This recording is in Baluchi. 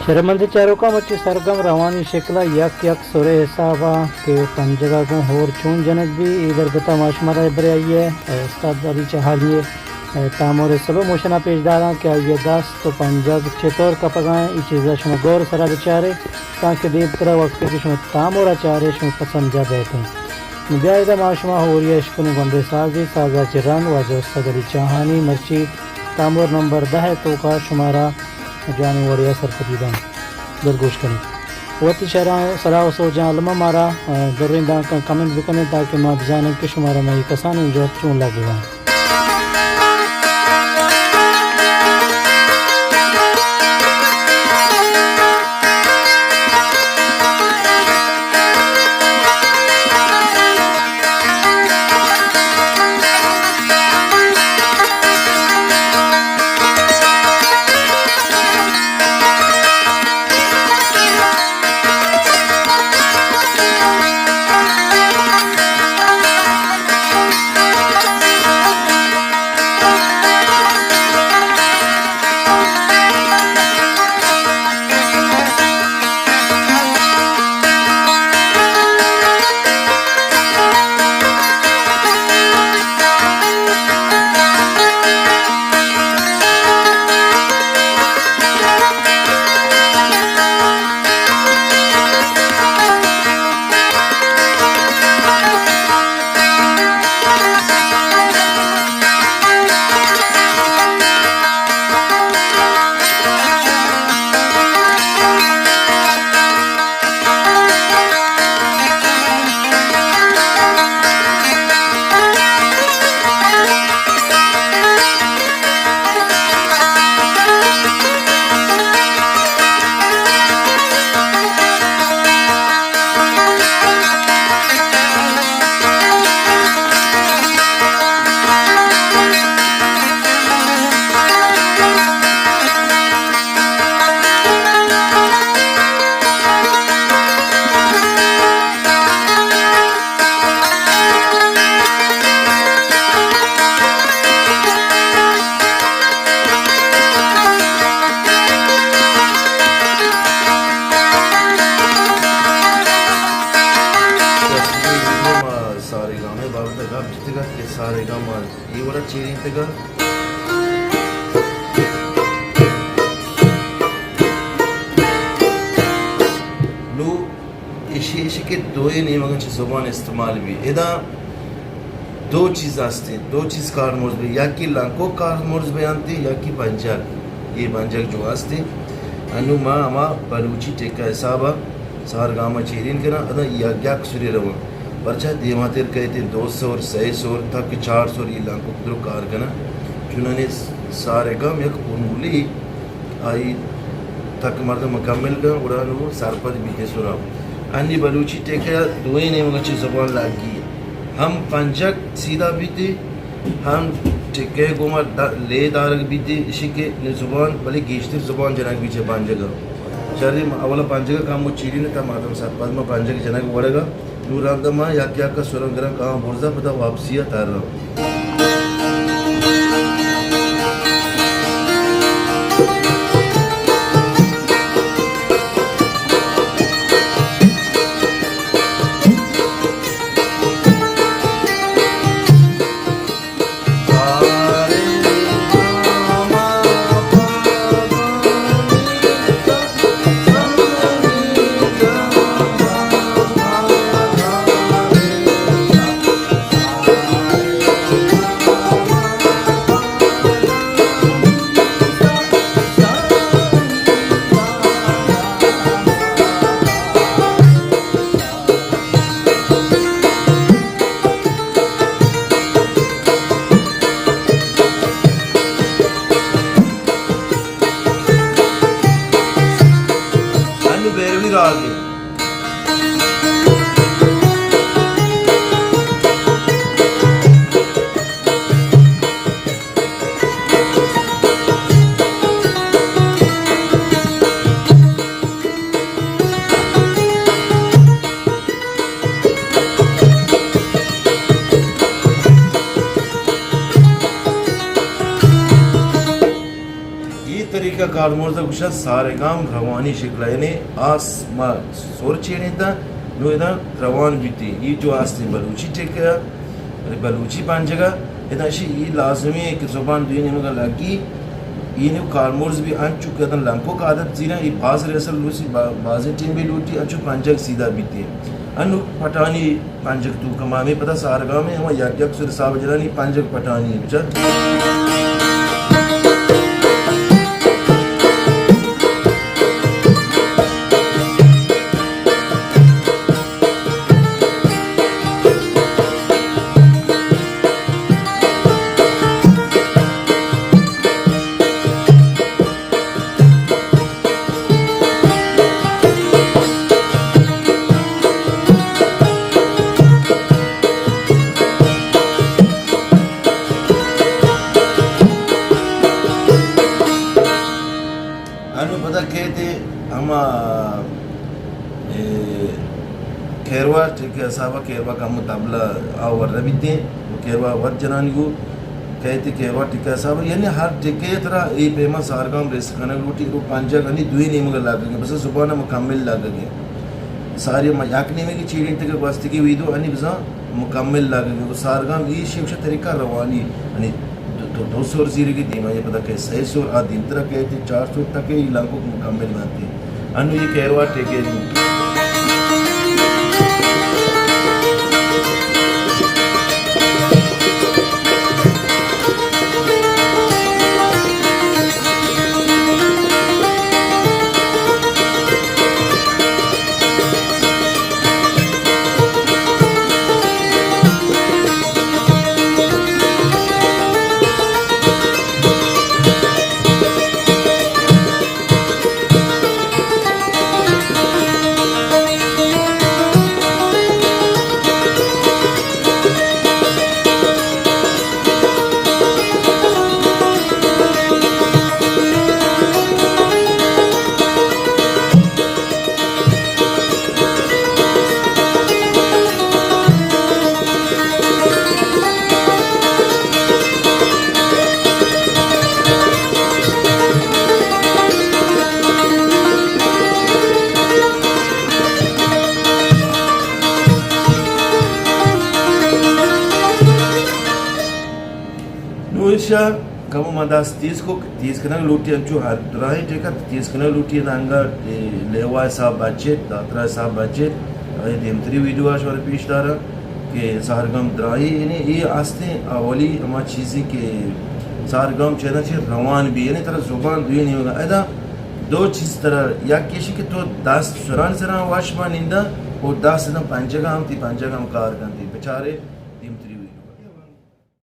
شرمندیں چاروکاں، مرچی سرگم روانی شکل ءَ یک یک سرے حساب ءَ کہ پنجگ ءَ گوں ہور چون جنگ بی، اے درگت ءَ ما شمارا برے آئی ءِ استاد علی چہانی ءِ تامور ءِ سلو موشن ءَ پیش داراں کہ آئی ءِ دست ءُ پنجگ چطور کپگ ءَ ایں، اے چیز ءَ شما گور سرا بچارے، تانکہ دیمتر ءَ وقتے کہ شما تامور ءَ چارے، شما پسند جا بیت ایں۔ نوں بیا ادا ما شما ہوری ءَ اشکنیں گونڈیں سازے، ساز ءَ چہ رند واجہ استاد علی چاہانی مرچی تامور نمبر دہ ءِ توکا شمارا جوانیں وڑے ءَ سرپدی دنت۔ دلگوش کنیں۔ وتی شعراں سلاہ ءُ سوجاں الما مارا، آ، دریں دانکاں کمنٹ بکنیں تاکہ ما بزانیں کہ شمارا مئے کسانیں جہد چون لگگا۔ سارے گام ءِ بابت ءَ گپ جتگ اَت کہ سارے گام ءَ اے وڑ ءَ چیرینتگ اَت۔ نوں ایشی، ایشی کہ دوئیں نیمگاں چہ زبان استعمال بی۔ ادا دو چیز ہستیں، دو چیز کارمرز بی، یا کہ لنکک کارمرز بی انت، یا کہ بنجگ۔ اے بنجگ جو ہستیں، انوں ما ہما بلوچی ٹیکہ حساب ءَ سارگام ءَ چیرین کناں، ادا یک یک سرے رواں۔ پرچا دیماتر کئیت دو سر، سئے سر، تک چار سر اے لنکک درو کار کناں۔ چونانے سارگام یک پرمولی آئی تک مردم مکمل کن، گڑا نوں سرپد بیت سرا۔ انی بلوچی ٹیکہ دوئیں نیمگا چہ زبان لگی، ہم پنجگ سیدھا بیت، ہم ٹیکہ گوما د-، لے دارگ بیت، اشی کہ نوں زبان، بلے گیشتر زبان جنگ بیت چہ پنجگا۔ شری ما اولا پنجگا کمو چیرین تا مردم سرپد ما پنجگ جنگ وڑگا۔ نوں رند ما یک یک ءَ سرم گراں کاں برزا پدا واپسی ءَ تر رواں۔ مرزا گوشا سارگام روانی شکل ءَ، یعنی آس ما سر چیڑینتا، نو ادا روان بیتی۔ یہ جو آستے بلوچی ٹکیا، بلوچی پنجگا، ادا شی یہ لازمی ہے کہ زبان دوی نیمگا لگی، یہ نو کارمرز بھی انچو کہ ادا لنکو کا عادت زیرا، یہ باز ریسل لوسی با-، بازی ٹیم بھی لوٹی، انچو پنجگ سیدھا بیتی۔ انو پٹانی پنجگ تو کما ہمیں پدا سارگام ہے، ہما یک یک سر حساب جنانی پنجگ پٹانی ہے، بچار۔ انو پدا کہتے ہما، اے، کیروا ٹکے حسابا، کیروا کم تبلا آ ور بیتے، کیروا ور جنانی گو کہتے کیروا ٹکے حسابا، یعنی ہر ٹکے ترا اے پیما سارگام ریس کنگ لوٹی، او پنجگ انی دوی نیمگ لگگے، بس زبان مکمل لگگے۔ ساری ما یک نیمگی چیڑین تک گوستگی ویدو انی بزاں مکمل لگگے۔ او سارگام ای شیوشا طریقہ روانی، انی دو، دو، دو سور زیرگی دیما، یہ پدا کہ سہ سور آ دیمترا کہتے، چار سور تک یہ لنکو مکمل بنتے۔ انو یہ کیروا ٹکے دی۔ نو ایشا کمو ما دست تیز کو، تیز کنگ لوٹی، انچو ہر دراہیں ٹیکا تیز کنگ لوٹی، ادا انگا، اے، لیوا حساب بچت، داترا حساب بچت، اے دیمتری ویڈیو آ شمارا پیش دارا کہ سارگام دراہی، یعنی اے آستیں اولی ہما چیزی کہ سارگام چینا چے روان بی، یعنی ترا زبان دوی نیمگا۔ ادا دو چیز ترا، یک ایشی کہ تو دست سران سران واش ما نندا، او دست ادا پنجگا ہم تی پنجگا ہم کار کنتی۔ بچارے دیمتری